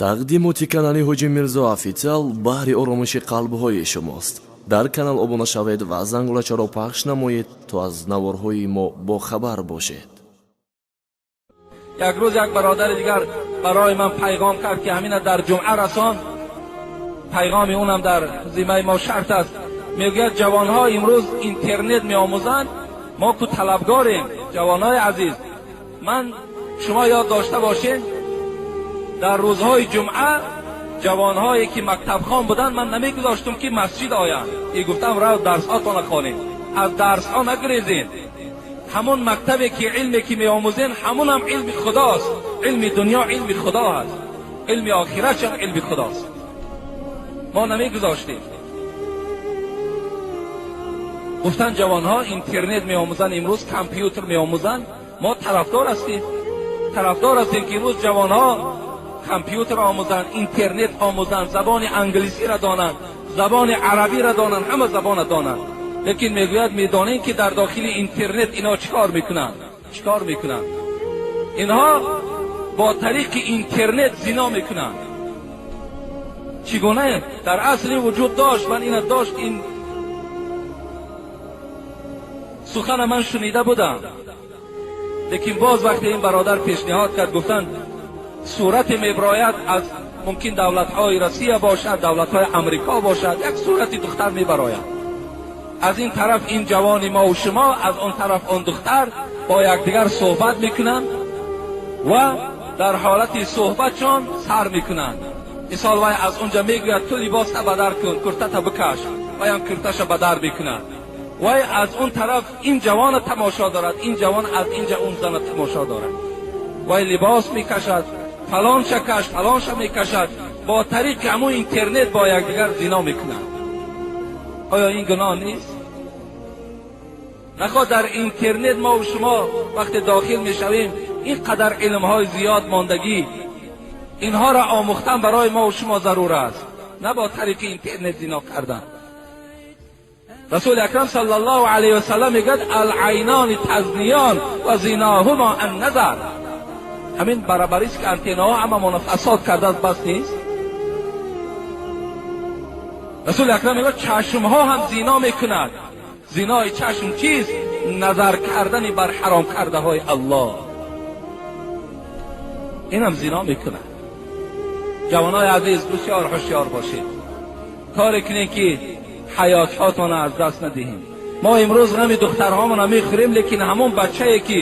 Тақдимоти канали Ҳоҷи Мирзо Официал баҳри оромиши қалбҳои шумост. Дар канал обуна шавед ва зангулачаро пахш намоед, то аз наворҳои мо бохабар бошед. Як рӯз як бародари дигар барои ман пайғом кард, ки ҳамина дар ҷумъа расон. Пайғоми унам дар зиммаи мо шарт аст. Мегӯяд, ҷавонҳо имрӯз интернет меомӯзанд, мо ку талабгорем. Ҷавонҳои азиз, ман шумо ёд дошта бошед, дар рӯзҳои ҷумъа ҷавонҳое ки мактабхон буданд, ман намегузоштум ки масҷид оянд. И гуфтам, рав дарсҳотона хонед, аз дарсҳо нагрезед. Ҳамон мактабе ки илме ки меомӯзен, ҳамонам илми худост. Илми дунё илми худо аст, илми охиратшам илми худост. Мо намегузоштем. Гуфтанд, ҷавонҳо интернет меомӯзанд, имрӯз компютер меомӯзанд. Мо тарафдор ҳастем, тарафдор ҳастем, ки имрӯз ҷавонҳо компютер омӯзанд, интернет омӯзанд, забони англисиро донанд, забони арабиро донанд, ҳама забонро донанд. Лекин мегӯяд, медонем ки дар дохили интернет инҳо чӣ кор мекунанд? Чӣ кор мекунанд? Инҳо бо тариқи интернет зино мекунанд. Чӣ гуна дар асли вуҷуд дошт, ман ина дошт, ин сухана ман шунида будам. Лекин боз вақте ин бародар пешниҳод кард, гуфтанд, сурате меброяд аз мумкин давлатҳои Россия бошад, давлатҳои Амрико бошад, як сурати духтар мебарояд. Аз ин тараф ин ҷавони мо ва шумо, аз он тараф он духтар бо якдигар суҳбат мекунанд ва дар ҳолати суҳбатшон сар мекунанд. Мисол, вай аз онҷа мегӯяд, ту либоста бадар кун, куртата бикаш, вайам курташа бадар мекунад. Вай аз он тараф ин ҷавона тамошо дорад, ин ҷавон аз инҷа он зана тамошо дорад. Вай либос мекашад, фалонша каш, фалонша мекашад, бо тариқи ҳамун интернет бо якдигар зино мекунанд. Оё ин гуноҳ нест? Нахоҳ дар интернет мо ва шумо вақте дохил мешавем, ин қадар илмҳои зиёд мондагӣ, инҳоро омӯхтан барои мо ва шумо зарур аст, на бо тариқи интернет зино кардан. Расули акрам саллаллоҳу алайҳи васаллам мегӯяд, алайнони тазниён ва зиноҳумо анназар. Ҳамин барабарист ки антеннаҳо ҳамамонро фасод кардааст, бас нест? Расули акрам мегӯяд, чашмҳо ҳам зино мекунад. Зинои чашм чист? Назар кардани бар ҳаром кардаҳои Аллоҳ. Инам зино мекунад. Ҷавонои азиз, бисёр ҳушёр бошед, коре кунед ки ҳаётҳотонро аз даст надиҳем. Мо имрӯз ғами духтарҳомонро мехӯрем, лекин ҳамон бачае ки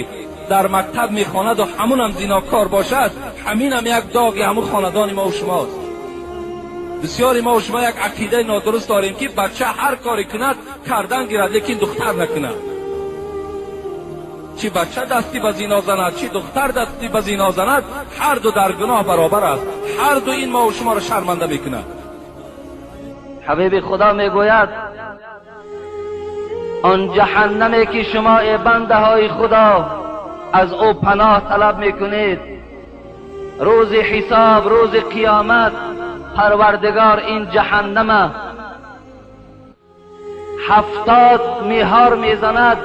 дар мактаб мехонаду ҳамунам зинокор бошад, ҳаминам як доғи ҳамун хонадони мо ва шумост. Бисёри мо ва шумо як ақидаи нодуруст дорем, ки бача ҳар коре кунад, кардан гирад, лекин духтар накунад. Чӣ бача дасти ба зино занад, чӣ духтар дасти ба зино занад, ҳар ду дар гуноҳ баробар аст. Ҳар ду ин мо ва шуморо шарманда мекунад. Ҳабиби Худо мегӯяд, он ҷаҳаннаме ки шумо эй бандаҳои Худо аз ӯ паноҳ талаб мекунед, рӯзи ҳисоб, рӯзи қиёмат, Парвардигор ин ҷаҳаннама 70 меҳор мезанад.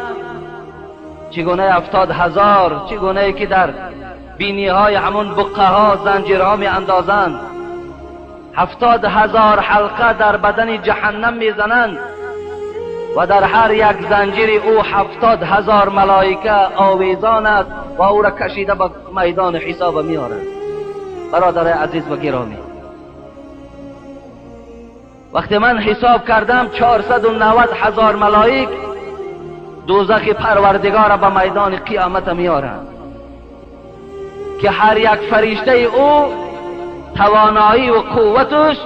Чӣ гуна 70,000? Чӣ гунае ки дар биниҳои ҳамон буққаҳо занҷирҳо меандозанд. 70,000 ҳалқа дар бадани ҷаҳаннам мезананд ва дар ҳар як занҷири ӯ 70,000 малоика овезон аст ва ӯро кашида ба майдони ҳисоба меоранд. Бародари азиз ва гиромӣ, вақте ман ҳисоб кардам, 490,000 малоик дӯзахи Парвардигорро ба майдони қиёмата меоранд, ки ҳар як фариштаи ӯ тавоноӣ ва қувваташ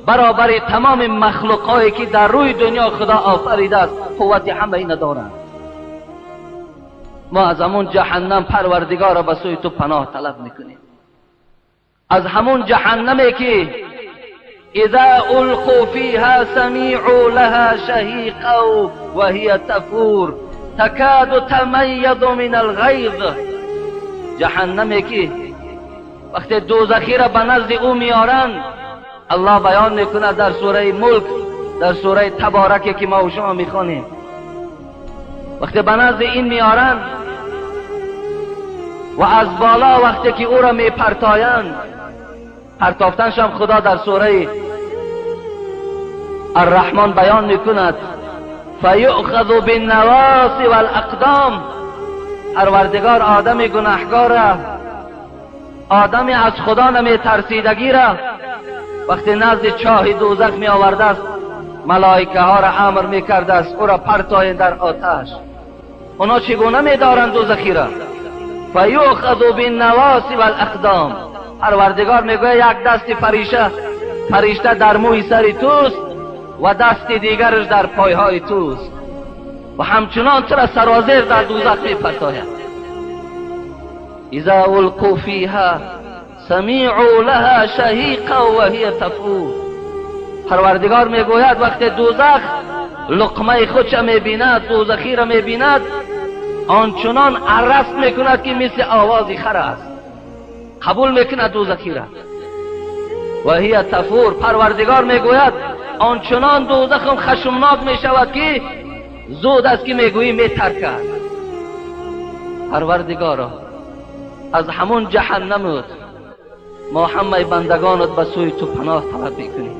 баробари тамоми махлуқҳое ки дар рӯи дунё Худо офаридааст, қуввати ҳама ина доранд. Мо аз ҳамун ҷаҳаннам Парвардигорро ба сӯи ту паноҳ талаб мекунем. Аз ҳамун ҷаҳаннаме ки إذا ألقوا فيها سمعوا لها شهيقا وهي تفور تكاد تميز من الغيظ. جهنمی که وقتی دوزخی را به نزد او میارند، الله بیان میکند در سوره ملک، در سوره تبارک که ما و شما میخوانیم، وقتی به نزد این میارند و از بالا وقتی که او را میپرتایند، Партофтаншам Худо дар сураи Арраҳмон баён мекунад: фаюъхазу биннавоси валақдом. Парвардигор одами гунаҳкора, одами аз Худо наметарсидагира вақте назди чоҳи дӯзах меовардааст, малоикаҳоро амр мекардааст ӯро партоед дар оташ. Оно чӣ гуна медоранд дӯзахиро? Фаюъхазу биннавоси валақдом. Парвардигор мегӯяд як дасти фаришта дар мӯи сари туст ва дасти дигараш дар пойҳои туст ва ҳамчунон тура сарозер дар дӯзах мепартояд. Иза улқу фиҳа самиъу лаҳа шаҳиқа ва ҳия тафур. Парвардигор мегӯяд вақте дӯзах луқмаи худша мебинад, дӯзахиро мебинад, ончунон арраст мекунад ки мисли овози хар аст. Қабул мекунад дӯзахиро. Ва ҳия тафур. Парвардигор мегӯяд ончунон дӯзахам хашмнок мешавад ки зуд аст ки мегӯӣ метаркад. Парвардигоро, аз ҳамон ҷаҳаннамут мо ҳамаи бандагонат ба сӯи ту паноҳ талаб мекунем,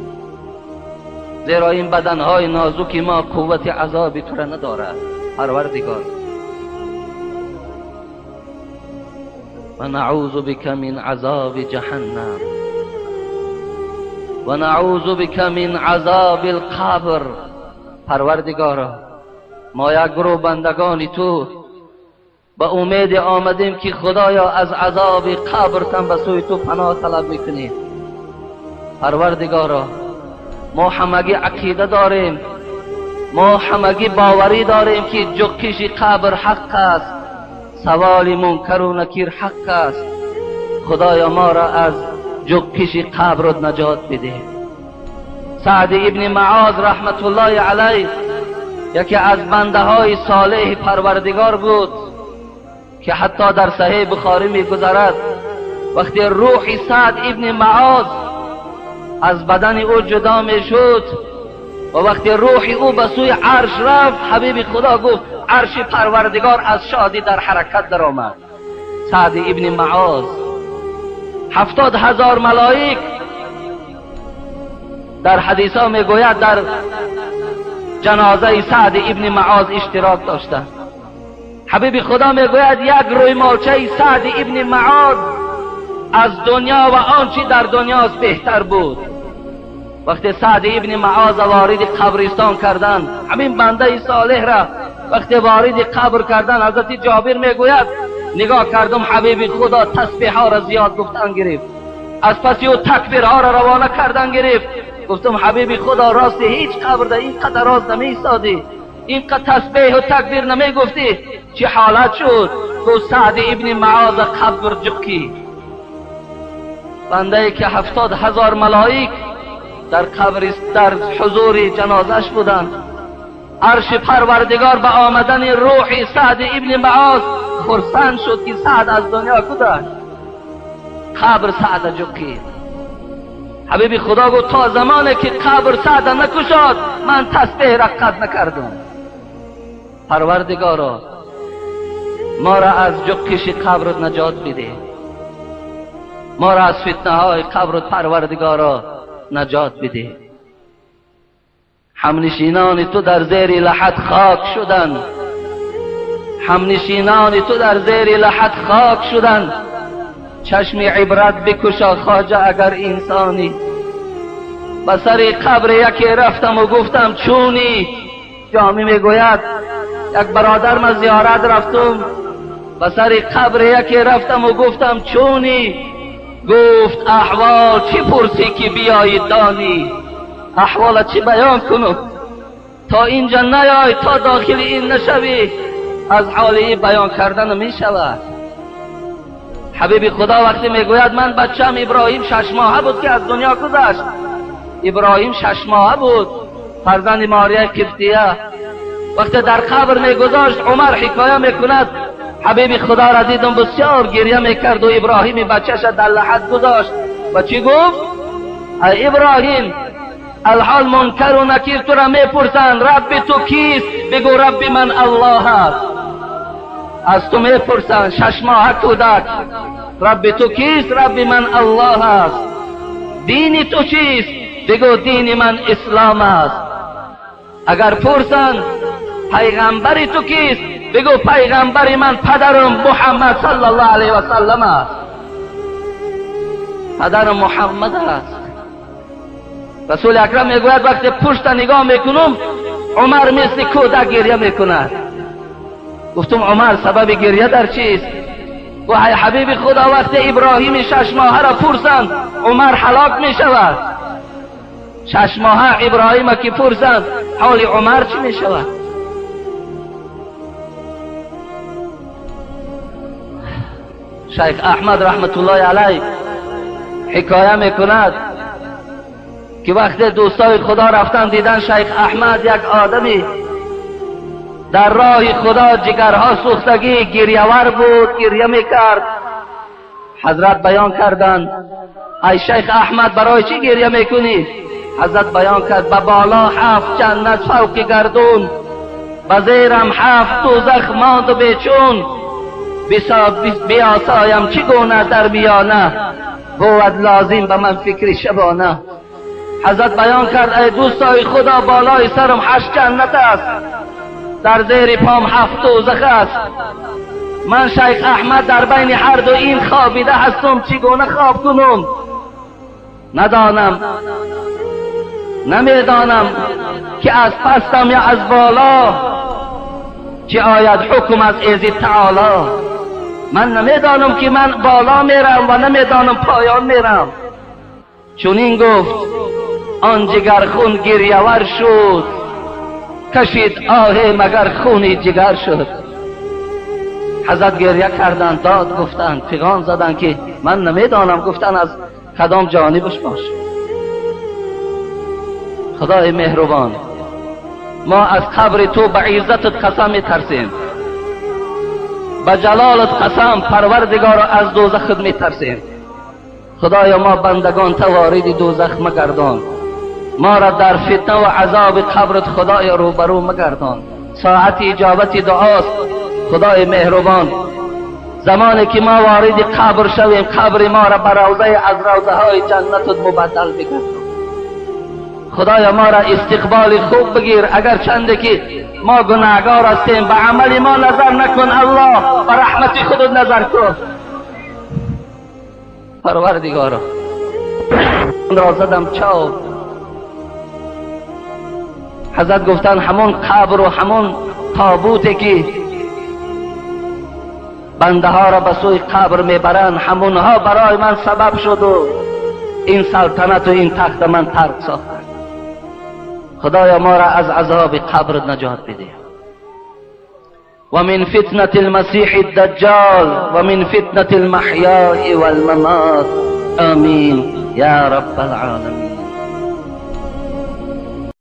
зеро ин баданҳои нозуки мо қуввати азоби тура надорад. Парвардигор, ва наъузу бика мин азоби ҷаҳаннам ва наъузу бика мин азоби алқабр. Парвардигоро, мо як гурӯҳ бандагони ту ба умеде омадем ки Худоё аз азоби қабртан ба сӯи ту паноҳ талаб мекунем. Парвардигоро, мо ҳамагӣ ақида дорем, мо ҳамагӣ боварӣ дорем ки ҷуқкиши қабр ҳақ аст, саволи мункару накир ҳақ аст. Худоё, моро аз ҷуқкиши қаброт наҷот бидеҳ. Саъди ибни Маоз раҳматуллоҳи алайҳ яке аз бандаҳои солеҳи Парвардигор буд ки ҳатто дар Саҳеҳи Бухорӣ мегузарад. Вақте рӯҳи Саъд ибни Маоз аз бадани ӯ ҷудо мешуд ва вақте рӯҳи ӯ ба сӯи арш рафт, ҳабиби Худо гуфт арши Парвардигор аз шодӣ дар ҳаракат даромад. Саъд ибни Маоз 70,000 малоик дар ҳадисҳо мегӯяд дар ҷанозаи Саъд ибни Маоз иштирок доштанд. Ҳабиби Худо мегӯяд як рӯймолчаи Саъд ибни Маоз аз дунё ва он чи дар дунёст беҳтар буд. Вақте Саъд ибни Маоз вориди қабристон карданд, ҳамин бандаи солеҳра вақте вориди қабр карданд, ҳазрати Ҷобир мегӯяд нигоҳ кардам ҳабиби Худо тасбеҳҳоро зиёд гуфтан гирифт, аз паси ӯ такбирҳоро равона кардан гирифт. Гуфтам ҳабиби Худо, рости ҳеҷ қабрда ин қадар роз намеистодӣ, ин қадар тасбеҳу такбир намегуфтӣ, чӣ ҳолат шуд? Гуфт Саъд ибни Маоз қабр ҷуқӣ. Бандае ки 70,000 малоик дар қабр дар ҳузури ҷанозаш буданд, арши Парвардигор ба омадани рӯҳи Саъд ибни Маоз хурсанд шуд ки Саъд аз дунё гузашт. Қабр Саъда ҷуқид. Ҳабиби Худо гуфт то замоне ки қабр Саъда накушод ман тасбеҳ раққат накардам. Парвардигоро, моро аз ҷуқкиши қабрат наҷот бидеҳ, моро аз фитнаҳои қабрат Парвардигоро наҷот бидеҳ. Ҳамнишинони ту дар зери лаҳад хок шуданд, ҳамнишинони ту дар зери лаҳад хок шуданд. Чашми ибрат бикушо хоҷа агар инсонӣ. Ба сари қабри яке рафтаму гуфтам чунӣ. Ҷомӣ мегӯяд як бародар ман зиёрат рафтум, ба сари қабри яке рафтаму гуфтам чунӣ. Гуфт аҳвол чӣ пурсӣ ки биёӣ донӣ? Аҳвола чӣ баён кунам? То инҷа наёй, то дохили ин нашавӣ, аз ҳоли ин баён кардан намешавад. Ҳабиби Худо вақте мегӯяд ман бачаам Иброҳим 6 моҳа буд ки аз дунё гузашт. Иброҳим 6 моҳа буд, фарзанди Марияи Қибтия. Вақте дар қабр мегузошт, Умар ҳикоя мекунад ҳабиби Худоро дидам бисёр гиря мекард ва Иброҳими бачаша дар лаҳад гузошт ва чӣ гуфт? Ай Иброҳим, алҳол мункару накир тура мепурсанд Рабби ту кист? Бигӯ Рабби ман Аллоҳ аст. Аз ту мепурсанд 6 моҳа кӯдак, Рабби ту кист? Рабби ман Аллоҳ аст. дини ту чист? Бигӯ дини ман ислом аст. Агар пурсанд пайғамбари ту кист? Бигӯ пайғамбари ман падарам Муҳаммад саллаллоҳу алайҳи васаллам аст. Падарам Муҳаммад аст. Расули Акрам мегӯяд вақте пушта нигоҳ мекунам, Умар мисли кӯдак гиря мекунад. Гуфтум Умар сабаби гиря дар чист? Гуфт ай ҳабиби Худо, вақте Иброҳими 6 моҳаро пурсанд, Умар ҳалок мешавад. 6 моҳа Иброҳима ки пурсанд, ҳоли Умар чӣ мешавад? Шайх Аҳмад раҳматуллоҳи алайҳ ҳикоя мекунад ки вақте дӯстои Худо рафтан дидан Шайх Аҳмад як одами дар роҳи Худо ҷигарҳо сӯхтагӣ гирявар буд, гиря мекард. Ҳазрат баён карданд: ай Шайх Аҳмад, барои чӣ гиря мекунӣ? Ҳазрат баён кард: ба боло 7 ҷаннат фавқи гардун, ба зерам 7 дӯзах монду бечун, биосоям чӣ гуна дар миёна, бувад лозим ба ман фикри шабона. Ҳазрат баён кард: ай дӯстои Худо, болои сарам 8 ҷаннат аст, дар зери пом 7 дӯзах аст. Ман Шайх Аҳмад дар байни ҳар ду ин хобида ҳастам, чӣ гуна хоб кунам? Надонам, намедонам ки аз пастам ё аз боло чӣ ояд ҳукм аз изи таоло. Ман намедонам ки ман боло мерам ва намедонам поён мерам. Чунин гуфт, он ҷигархун гирявар шуд, кашид оҳе магар хуни ҷигар шуд. Ҳазрат гиря карданд, дод гуфтанд, фиғон заданд ки ман намедонам, гуфтанд аз кадом ҷонибаш бош. Худои меҳрубон, мо аз қабри ту ба иззатат қасам метарсем, ба ҷалолат қасам, Парвардигоро, аз дӯзахат метарсем. Худоё, мо бандагон та вориди дӯзах магардон, моро дар фитна ва азоби қабрат Худоё рӯбарӯ магардон. Соати иҷобати дуост. Худои меҳрубон, замоне ки мо вориди қабр шавем, қабри моро ба равзае аз равзаҳои ҷаннатат мубаддал бигардон. Худоё, моро истиқболи хуб бигир, агар чанде ки мо гунаҳгор ҳастем, ба амали мо назар накун, Аллоҳ, ба раҳмати худат назар кун. Парвардигоро, ро задам чов. Ҳазрат гуфтанд ҳамон қабру ҳамон тобуте ки бандаҳоро ба сӯи қабр мебаранд, ҳамонҳо барои ман сабаб шуду ин салтанату ин тахта ман тарк сохтанд. Худоё, моро аз азоби қабр наҷот бидеҳ. Ва мин фитнати алмасиҳи даҷҷол ва мин фитнати алмаҳёи валмамот. Амин я раббал оламин.